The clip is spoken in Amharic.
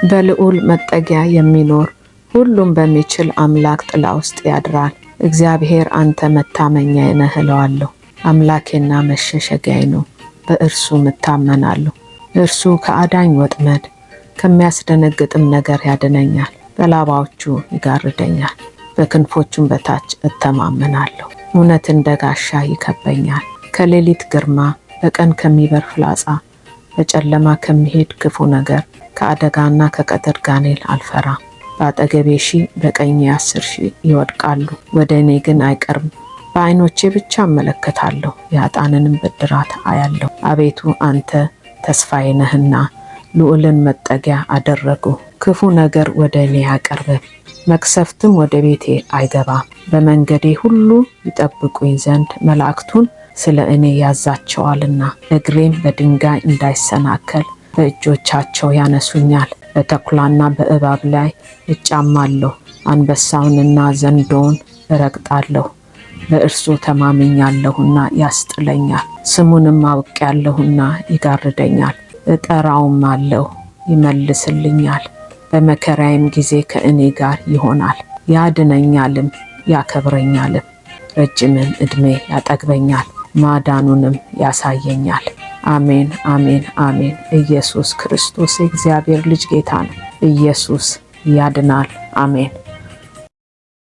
በልዑል መጠጊያ የሚኖር ሁሉም በሚችል አምላክ ጥላ ውስጥ ያድራል። እግዚአብሔር አንተ መታመኛዬ ነህ እለዋለሁ። አምላኬና መሸሸጊያዬ ነው፣ በእርሱም እታመናለሁ። እርሱ ከአዳኝ ወጥመድ ከሚያስደነግጥም ነገር ያድነኛል። በላባዎቹ ይጋርደኛል፣ በክንፎቹም በታች እተማመናለሁ። እውነት እንደ ጋሻ ይከበኛል። ከሌሊት ግርማ፣ በቀን ከሚበር ፍላጻ፣ በጨለማ ከሚሄድ ክፉ ነገር፣ ከአደጋና ከቀትር ጋኔል አልፈራም። በአጠገቤ 1000 በቀኜ 10,000 ይወድቃሉ፣ ወደ እኔ ግን አይቀርብም። በዓይኖቼ ብቻ እመለከታለሁ፣ የኃጥአንንም ብድራት አያለሁ። አቤቱ አንተ ተስፋዬ ነህና ልዑልን መጠጊያ አደረጉ። ክፉ ነገር ወደ እኔ አይቀርብም፣ መቅሰፍትም ወደ ቤቴ አይገባም። በመንገዴ ሁሉ ይጠብቁኝ ዘንድ መላእክቱን ስለ እኔ ያዛቸዋልና፣ እግሬም በድንጋይ እንዳይሰናከል በእጆቻቸው ያነሱኛል። በተኩላና በእባብ ላይ እጫማለሁ፣ አንበሳውንና ዘንዶውን እረግጣለሁ። በእርሱ ተማምኛለሁና ያስጥለኛል፣ ስሙንም አውቄያለሁና ይጋርደኛል። እጠራውማለሁ ይመልስልኛል። በመከራዬም ጊዜ ከእኔ ጋር ይሆናል፣ ያድነኛልም ያከብረኛልም። ረጅምን ዕድሜ ያጠግበኛል፣ ማዳኑንም ያሳየኛል። አሜን፣ አሜን፣ አሜን። ኢየሱስ ክርስቶስ የእግዚአብሔር ልጅ ጌታ ነው። ኢየሱስ ያድናል። አሜን።